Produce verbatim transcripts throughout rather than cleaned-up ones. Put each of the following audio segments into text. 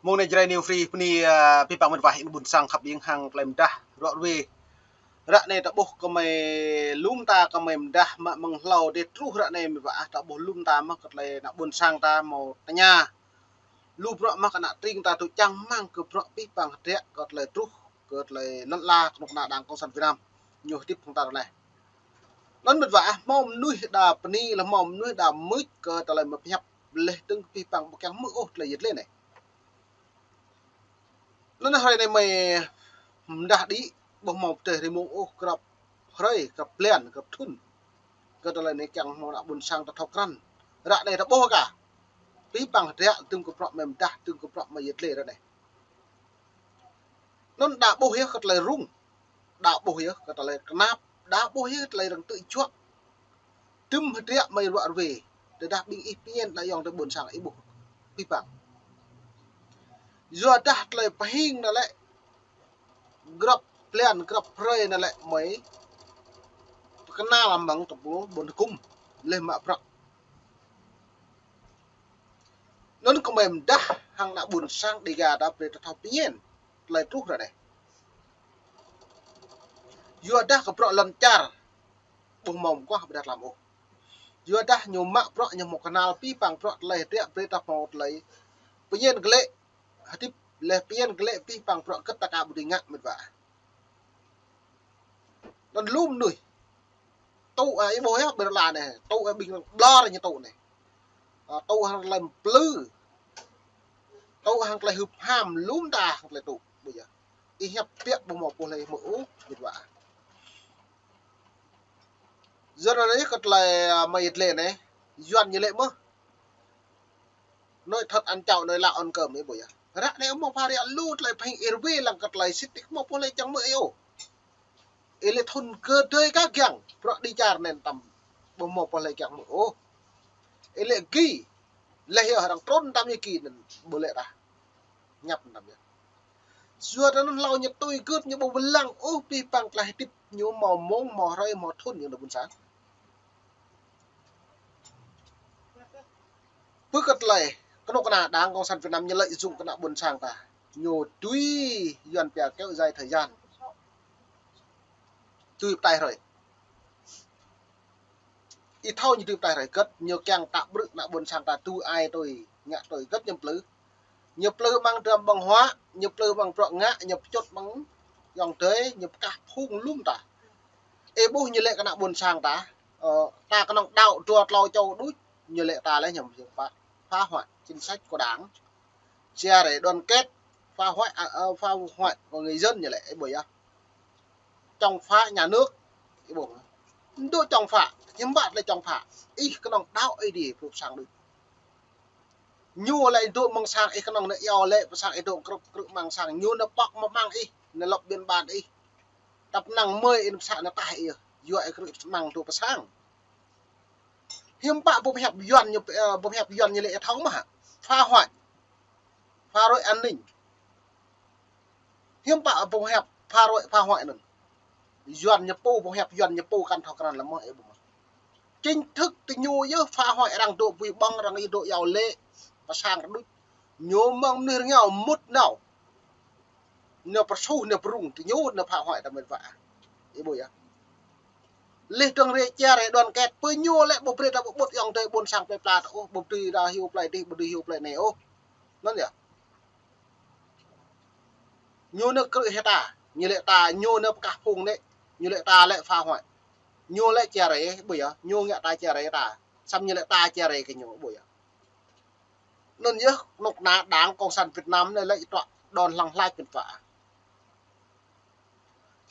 Mông anai Jrai New Free bơni, ơ, abih bang mĕt wa ƀing ƀôn sang khăp ƀing hăng tơlơi mơdah ră ruai. Ră anai ta ƀuh kơmơi lŏm ta kơmơi mơdah mă mơ̆ng hlâo dêh truh ră anai mĕt wa ah ta ƀuh lŏm ta mơ̆ kơ tơlơi ană ƀôn sang ta hmâo tơña. Lu bruă mơ̆ kơ ană tring ta tŭ čang rơmang kơ bruă abih bang hơdră kơ tơlơi truh, kơ tơlơi lŏn ala kơnuk kơna Đảng Cộng sản Việt Nam ñu hơdip hăng ta ră anai. Anŭn mĕt wa ah hmâo mơnuih đa bơni lĕ hmâo mơnuih đa mưč kơ tơlơi mơ̆ pơhiăp leh tơ̆ng abih bang ƀu kiăng hmư̆ ôh tơlơi yet lĕ anai. Anŭn hrơi anai mơi mơdah đĭ ƀu hmâo pơtơi hrơi mông ôh, grăp hrơi, grăp blan, grăp thŭn. Kơ tơlơi anai kiăng hmâo ană ƀôn sang ta thâo krăn. Ră anai ta ƀuh kơ abih bang hơdră tơ̆ng kơ bruă mơi mơdah, tơ̆ng kơ bruă mơi yet lĕ ră anai. Anŭn đa ƀuh yơh kơ tơlơi rŭng, đa ƀuh yơh kơ tơlơi kơnap, đa ƀuh yơh kơ tơlơi răng tơ̆ juă. Tơm hơdră mơi ră ruai, tơdah ƀing ih pơñen đa yŏng tơ ƀôn sang ih ƀuh abih bang. Yua dah tơlơi pơhing anŭn lĕ grăp blan grăp hrơi anŭn lĕ mơi pơkơnăl mơ̆ng tơpul ƀôn tơkum leh mă prăk. Anŭn kơmơi mơdah hăng ană ƀôn sang Dêga ta brơi ta thâo pơñen tơlơi truh ră anai. Yua dah kơ bruă lŏn čar ƀu hmâo mơguah ƀơi đah lăm ôh. Yua dah ñu mă bruă ñu hmâo kơnăl abih bang bruă tơlơi hơdră brơi ta hmâo tơlơi pơñen glaĭ hơdip leh pơñen glaĭ abih bang bruă gĕt ta ka ƀu dưi ngă mĕt wa. Anŭn lu mơnuih tŭ, ơ, ih ƀuh yơh ƀơi rơla anai, tŭ, ơ, ƀing ƀlŏr ñu tŭ anai. Ơ, tŭ hăng tơlơi plư, tŭ hăng tơlơi hưp ham lŏm ta hăng tơlơi tŭ ƀu yơh. Ih hiăp biă ƀu hmâo pô hlơi hmư̆ ôh mĕt wa. Yua anŭn yơh kơ tơlơi, ơ, mơi yet lĕ anai Yuan ñu lĕ mơ̆. Nói thật ăn cháo, nói láo ăn cơm ih ƀuh yơh. Ră anai hmâo pha ră lu tơlơi pơhing ih ruai lăng kơ tơlơi sĭt ih hmâo pô hlơi čang hmư̆ ôh. Ih lĕ thŭn kơ dơi ka giăng bruă đĭ čar anŭn tăm ƀu hmâo pô hlơi čang hmư̆ ôh. Ih lĕ gih leh yơh arăng trŭn tăm yơh gih anŭn ƀu lĕ dah. Ñăp tăm yơh. Yua anŭn hlâo ñu tui gưt ñu ƀu ƀlăng ôh abih bang tơlơi hơdip ñu hmâo mông hmâo hrơi hmâo thŭn ñu ană ƀôn sang. Pơ kơ tơlơi kơnuk kơna Đảng Cộng sản Việt Nam ñu lợi dụng kơ ană ƀôn sang ta. Ñu tui Yuan pia kéo dài thời gian. Tui pơtai hrơi. Ih thâo ñu tui pơtai hrơi gĕt, ñu kiăng tă brư̆ ană ƀôn sang ta tui ai tui, ngă tui gĕt ñu plư. Ñu plư mơ̆ng dram ƀơ̆ng huă, ñu plư mơ̆ng bruă ngă, ñu pơčŭt mơ̆ng yŏng tơi, ñu pơkah phung lŏm ta. Ih ƀuh ñu lĕ kơ ană ƀôn sang ta, ơ, ta kơnơ̆ng đaŏ dua tlâo čô đôč, ñu lĕ ta lĕ ñu phá, phá hoại chính sách của Đảng. Chia rẽ đoàn kết, phá hoại, à, à, phá hoại của người dân ñu lĕ, ih ƀuh yơh. Chống phá nhà nước, ih ƀuh. Dŏ chống phá, hiư̆m pă lĕ chống phá. Ih kơnơ̆ng đaŏ ih đi, pơrup sang đôč. Ñu lĕ dŏ mơ̆ng sang ih kơnơ̆ng nao iâu lĕ pơ sang ih dŏ krư̆ krư̆ mơ̆ng sang. Ñu nao pŏk mă mơ̆ng ih, nao lŏp biên bản ih. Tăp năng mơi ih nao pơ sang nao tah ih. Yua ih krư̆ mơ̆ng dŏ pơ sang. Hiư̆m pă ƀu pơhiăp Yuan ñu, ơ, ƀu pơhiăp Yuan ñu lĕ ih thâo mơ̆ hă? Phá hoại. Phá rối an ninh. Hiư̆m pă ƀu pơhiăp phá rối phá hoại anŭn. Yuan ñu pô ƀu pơhiăp Yuan ñu pô kăn thâo krăn lăm mơ̆ ih ƀuh mơ̆. Chính thức tơ ñu yơh phá hoại arăng dŏ bui ƀơ̆ng arăng ih dŏ iâu lĕ pơ sang đôč. Ñu mơ̆ng mơnuih rơngiao mŭt nao. Nao pơsuh nao pơrŭng tơ ñu nao phá hoại ta mĕt wa. Ih ƀuh yơh. Leh dơ̆ng rĕ chia rẽ đoàn kết pơ ñu lĕ ƀu brơi ta ƀu ƀut yŏng tơi ƀôn sang plơi pla ta ôh, ƀu brơi ta hyu plơi dih, ƀu brơi hyu plơi anai ôh. Anŭn yơh. Ñu nao krư̆ hĭ ta, ñu lĕ ta, ñu nao pơkah phung anai, ñu lĕ ta lĕ phá hoại. Ñu lĕ chia rẽ, ƀuh yơh, ñu ngă ta chia rẽ ta. Samơ̆ ñu lĕ ta chia rẽ kơ ñu, ƀuh yơh. Anŭn yơh, kơnuk kơna Đảng Cộng sản Việt Nam anai lĕ tŏ đon hlăng hlač mĕt wa.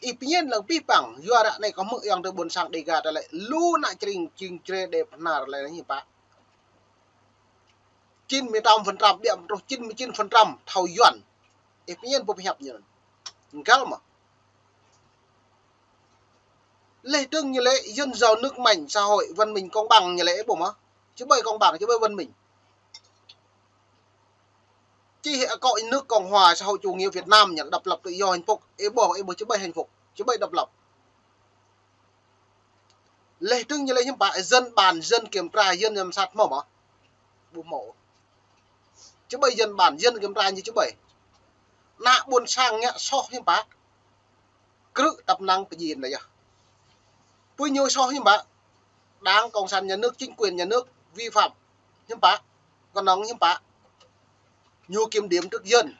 Ih pơñen lăng abih bang, yua ră anai kơ hmư̆ yŏng tơi ƀôn sang Dêga ta lĕ, lu ană tring, tring Jrai đe pơhnar lĕ ñu pă. Chín mươi tám phần trăm, ƀiă truh chín mươi chín phần trăm thâo Yuan. Ih pơñen ƀu pơhiăp ñu. Ngăl mơ̆. Leh dơ̆ng ñu lĕ dân giàu nước mạnh, xã hội văn minh công bằng ñu lĕ ih ƀuh mơ̆. Či ƀơi công bằng, či ƀơi văn minh. Či hĭ akŏ nước Cộng hòa xã hội chủ nghĩa Việt Nam ñu độc lập tự do hạnh phúc, ih ƀuh, ih ƀuh či ƀơi hạnh phúc, či ƀơi độc lập. Leh dơ̆ng ñu lĕ hiư̆m pă dân bàn, dân kiểm tra, dân giám sát hmâo mơ̆. Ƀu hmâo. Čơbơi dân bản, dân kiăng pơrai ñu čơbơi. Ană ƀôn sang ngă soh hiư̆m pă. Krư̆ tăp năng pơjing anai yơh. Pơ ñu soh hiư̆m pă. Đảng Cộng sản nhà nước, chính quyền nhà nước vi phạm hiư̆m pă. Kơnơ̆ng hiư̆m pă. Ñu kiểm điểm trước dân.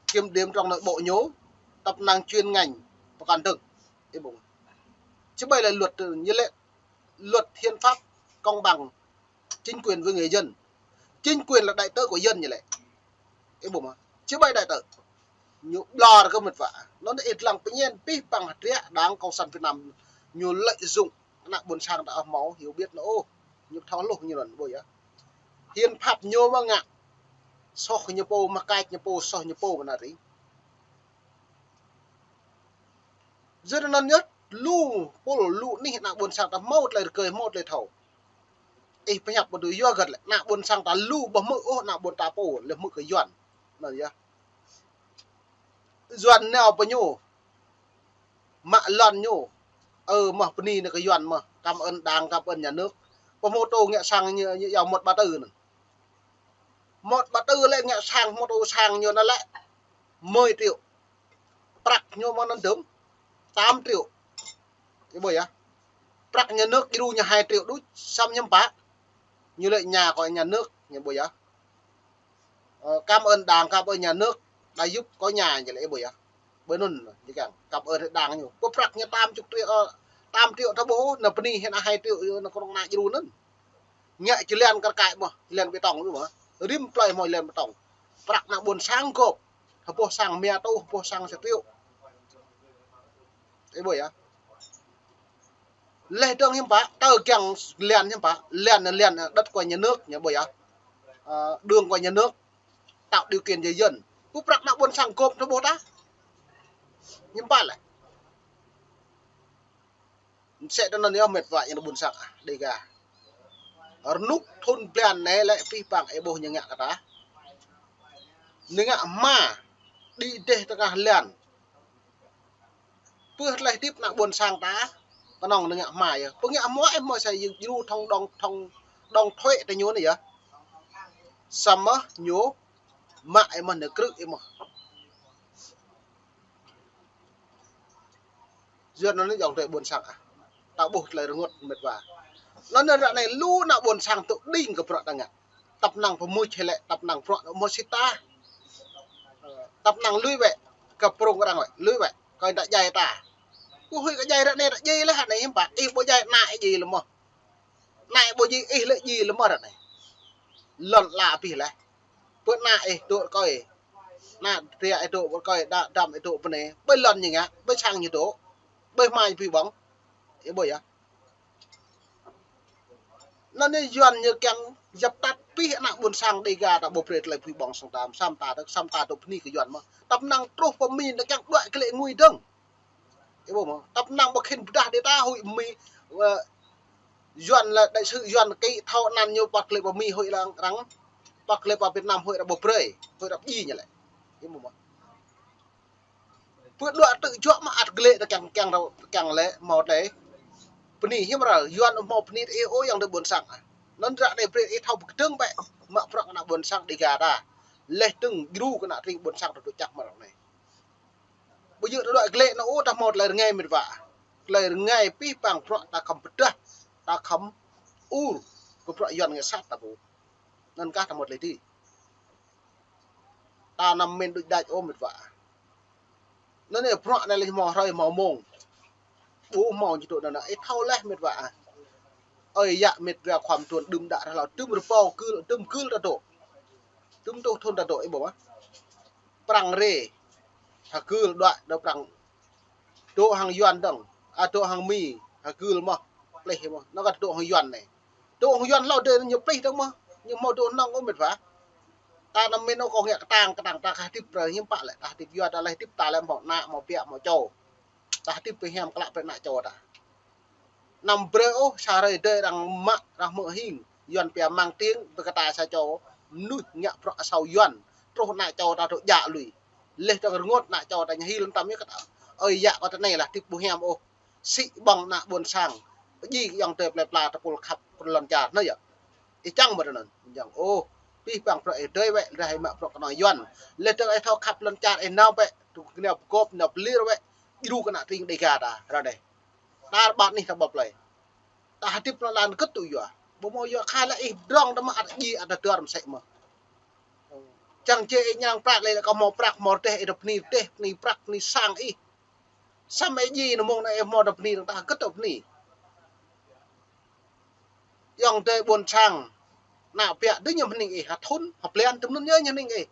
Kiểm điểm trong nội bộ ñu. Tăp năng chuyên ngành. Pơkŏn dơ̆ng. Ih ƀuh. Čơbơi lĕ luật, ñu lĕ luật hiến pháp công bằng, chính quyền với người dân. Chính quyền là đại tớ của dân ñu lĕ. Ih ƀuh mơ̆. Čơbơi đại tớ. Ñu ƀlŏr kơ mĕt wa. Anŭn ih lăng pơñen pih păng hơdră Đảng Cộng sản Việt Nam ñu lợi dụng ană ƀôn sang ta ôh hmâo hiểu biết anŭn ôh. Ñu thâo hluh ñu anŭn ƀuh yơh. Hiến pháp ñu mơ̆ ngă. Soh ñu pô, mă kač ñu pô, soh ñu pô mơ̆ anai ri. Yua anŭn yơh, lu pul, lu anih ană ƀôn sang ta hmâo tơlơi rơgơi, hmâo tơlơi thâo. Ih pơhiăp ƀu dưi yua hơget lĕ, ană ƀôn sang ta lu ƀu hmư̆ ôh, ană ƀôn ta pô, lĕ hmư̆ kơ Yuan. Anŭn yơh. Yuan nao pơ ñu. Mă lŏn ñu. Ơ, mơ̆ bơni anai kơ Yuan mơ̆. Cảm ơn Đảng, cảm ơn nhà nước. Pơhmô tô ngă sang ñu, ñu yua một ba tư anŭn. Một ba tư lĕ ngă sang, hmô tô sang ñu anŭn lĕ mười triệu. Prăk ñu mơ̆ anŭn dơ̆m, tám triệu. Ih ƀuh yơh. Prăk nhà nước djru ñu hai triệu đôč, samơ̆ hiư̆m pă. Ñu lĕ nhà của nhà nước, ñu ƀuh yơh. Ờ, cảm ơn Đảng, cảm ơn nhà nước đã giúp có nhà, ñu lĕ ih ƀuh yơh. Ƀơi anŭn, ñu kiăng cảm ơn Đảng ñu. Pơ prăk ñu tám chục triệu, ơ, tám triệu ta ƀuh, anŭn bơni hĭ anŭn hai triệu, anŭn kơnơ̆ng ană djru anŭn. Ngă jơlan kar kaĭ mơ̆, jơlan bê tông mơ̆. Rĭm plơi hmâo jơlan bê tông. Prăk ană ƀôn sang gôp. Hơpŏh sang mia tô, hơpŏh sang sa triệu. Ih ƀuh yơh. Lĕ dơ̆ng hiư̆m pă, tơ kiăng jơlan hiư̆m pă, jơlan, jơlan đất của nhà nước, ñu ƀuh yơh. Ờ, đường của nhà nước, tạo điều kiện cho dân. Pơ prăk ană ƀôn sang gôp ta ƀuh ta. Hiư̆m pă lĕ. Mơsĕ tơ anŭn yơh mĕt wa yang ƀôn sang ah, Đêga. Rơnŭk thŭn blan anai lĕ pih păng ih ƀuh ñu ngă kơ ta. Ñu ngă hma, đĭ dêh tơngah jơlan. Pơ tơlơi hơdip ană ƀôn sang ta, kơnơ̆ng ñu ngă hma yơh. Pơ ngă hma ih hmâo sa jing djru thông đồng, thông đồng thuế tơ ñu anai yơh. Samơ̆ ñu mă ih mơ̆n, ñu krư̆ ih mơ̆n. Yua anŭn yơh ayŏng adơi ƀôn sang ah. Ta ƀuh tơlơi rơngot mĕt wa. Anŭn ră anai lu ană ƀôn sang tŭ đing kơ bruă ta ngă. Tăp năng pơmưč hĭ lĕ, tăp năng bruă anŭn mơ̆ sĭt ta. Tăp năng lui wĕ, kơ prong arăng wĕ, lui wĕ, kơ ta djai ta. Kơ huĭ kơ djai ră anai ta djai lĕ, ră anai hiư̆m pă, ih ƀu djai ană ih djai lĕ mơ̆. Ană ih ƀu djai ih lĕ djai lĕ mơ̆ ră anai. Lŏn ala abih lĕ. Pơ ană ih dŏ rơkơi. Ană dra ih dŏ rơkơi, đa, dăm ih dŏ pơ anai. Ƀơi lŏn ñu ngă, ƀơi sang ñu dŏ. Ƀơi hma ñu pơhiăp ƀơ̆ng. Ih ƀuh yơh. Anŭn yơh Yuan ñu kiăng djăp tăt pih ană ƀôn sang Đêga ta ƀu brơi tơlơi pơhiăp ƀơ̆ng sang ta, samơ̆ ta, samơ̆ ta dŏ bơni kơ Yuan mơ̆. Tăp năng truh pơ Mi ta kiăng đuaĭ glĕ ngui dơ̆ng. Ih ƀuh mơ̆, tăp năng ƀu khĭn pơdah đĭ ta huĭ Mi, ơ, Yuan lĕ đại sứ Yuan kĭ thâo anăn ñu păt glĕ pơ Mi huĭ arăng, arăng, păt glĕ pơ Việt Nam huĭ arăng ƀu brơi, huĭ arăng pơjing ñu lĕ. Ih ƀuh mơ̆. Pơ đuaĭ tơ̆ juă mă ăt glĕ ta kiăng, kiăng rao, kiăng lĕ hmâo tơlơi bơni hiư̆m ră, Yuan hmâo bơni ih ôh ayŏng adơi ƀôn sang ah. Anŭn ră anai brơi ih thâo pơkơdơ̆ng bĕ, mă bruă ană ƀôn sang Đêga ta. Lĕ dơ̆ng djru kơ ană tring ƀôn sang ta dŏ čăk mă ră anai. Ƀu djơ̆ ta đuaĭ glĕ anŭn ôh ta hmâo tơlơi rơngai mĕt wa. Tơlơi rơngai pih păng bruă ta khŏm pơdah, ta khŏm ur, kơ bruă Yuan ngă sat ta pô. Anŭn kah ta hmâo tơlơi dưi. Ta anăm mĭn đôč đač ôh mĕt wa. Anŭn yơh bruă anai lĕ hmâo hrơi hmâo mông. Ƀu hmâo ñu dŏ anŭn, ih thâo leh mĕt wa. Ơi yă mĕt wa khua mơtuôn đưm đă ră hlâo, đưm rơbâo gưl, đưm gưl ta dŏ. Đưm tuh thŭn ta dŏ, ih ƀuh mơ̆. Prăng rê, hơgưl đuaĭ, đơ prăng. Dŏ hăng Yuan dơ̆ng, a dŏ hăng Mi, hơgưl mơ̆, plih mơ̆. Anŭn kah dŏ hăng Yuan anai. Dŏ hăng Yuan hlâo dêh ñu plih dơ̆ng mơ̆, ñu hmâo dŏ hnong ôh mĕt wa. Ta anăm mĭn ôh kơ ngă kơtang, kơtang ta kah hơdip brơi hiư̆m pă lĕ, ta hơdip yua ta lĕ hơdip ta lĕ hmâo ană, hmâo ƀiă, hmâo čô. Ta hơdip pơhiam klă brơi ană čô ta. Anăm brơi ôh, sa hrơi dơi arăng mă, arăng hmư̆ hing. Yuan pia mang tiếng, pơkơtai sa čô mơnuih ngă bruă asâo Yuan. Truh ană čô ta dŏ djă lui. Leh dơ̆ng rơngot ană čô ta ñu hil tăm yơh kơ ta. Ơi yă kơ ta anai lah hơdip ƀu hiam ôh. Sĭ ƀơ̆ng ană ƀôn sang. Pơjing ayŏng adơi plơi pla tơpul khăp pơ lŏn čar anai yơh. Ih čang mơ̆ tơ anŭn. Čang ôh. Pih păng prăk ih dơi wĕ, rah ih mă prăk kơnoi Yuan. Leh tơl ih thâo khăp lŏn čar ih nao wĕ, tŭ kơ nao pơgop, nao pơlir wĕ, djru kơ ană tring Dega ta, ră anai. Tar ƀar anih ta ƀuh plơi. Ta hơdip lŏn lan kơt tŭ yua. Ƀu hmâo yua kha lĕ ih pơdrŏng ta mơ̆ ăt djai ăt dơr mơsĕ mơ̆. Čang čê ih ñang prăk lĕ kơ hmâo prăk hmâo rơdêh ih ta bơni rơdêh, bơni prăk, bơni sang ih. Samơ̆ ih djai nao mơ̆ng anai ih hmâo ta bơni dơ̆ng ta kơt tŭ bơni. Ayŏng adơi ƀôn sang, ană ƀiă dih ñu hơning ih, ha thŭn, ha blan, tơm anŭn ñu hơning ih.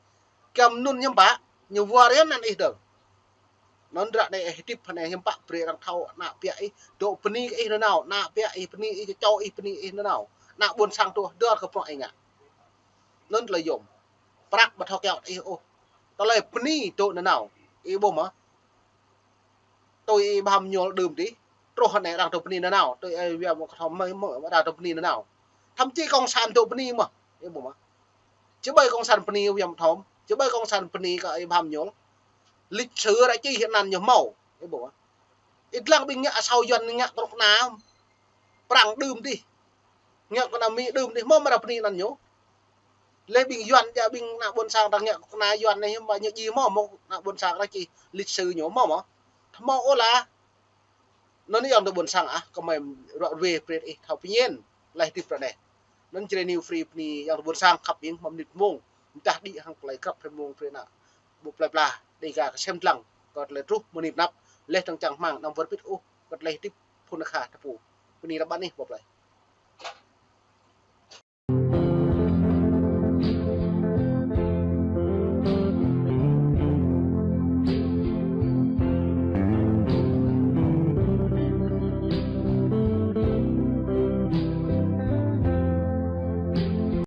Kơm anŭn hiư̆m pă, ñu wơr yơh anăn ih dơ̆ng. Anŭn ră anai ih hơdip hơnai hiư̆m pă brơi arăng thâo ană ƀiă ih, dŏ bơni kơ ih nanao, ană ƀiă ih bơni ih, čô ih bơni ih nanao. Ană ƀôn sang truh dơr kơ prŏng ih ngă. Anŭn tơlơi yôm. Prăk ƀu thâo kiaŏ ih ôh. Tơlơi bơni dŏ nanao. Ih ƀuh mơ̆. Tui ih Bham Nhôl đưm dih. Truh hơnai arăng dŏ bơni nanao. Tui ih Wiam Kơthom mơ̆, mơ̆ arăng dŏ bơni nanao. Thậm chí cộng sản dŏ bơni mơ̆. Ih ƀuh mơ̆. Či ƀai cộng sản bơni Wiam Kơthom. Či ƀai cộng sản bơni kơ ih Bham Nhôl. Lịch sử ră čih anăn ñu hmâo. Ih ƀuh mơ̆. Ih lăng ƀing ngă asâo Yuan ngă kơnuk kơna. Prăng đưm dih. Ngă kơnuk kơna Mi đưm dih, hmâo mơ̆ arăng bơni anăn ñu. Leh ƀing Yuan, ja ƀing ană ƀôn sang arăng ngă kơnuk kơna Yuan anai, hiư̆m pă ñu djai hmâo, hmâo ană ƀôn sang arăng čih lịch sử ñu hmâo mơ̆. Hmâo ôh lah. Anŭn ayŏng adơi ƀôn sang ah, kơmơi ruă ruê brơi ih thâo pơñen, leh hơdip ră anai. Anŭn Jrai New Free bơni ayŏng adơi ƀôn sang khăp ƀing hmâo mơnit mông, mơdah đĭ hăng tơlơi krăp hrơi mông brơi ană ƀuh plơi pla, Dega kơsem dlăng, kơ tơlơi truh mơnit năp, leh dơ̆ng čang hmang anăm wơr bĭt ôh, kơ tơlơi hơdip phŭn akha tơpŭ. Bơni ră ƀăn ih ƀuh plơi.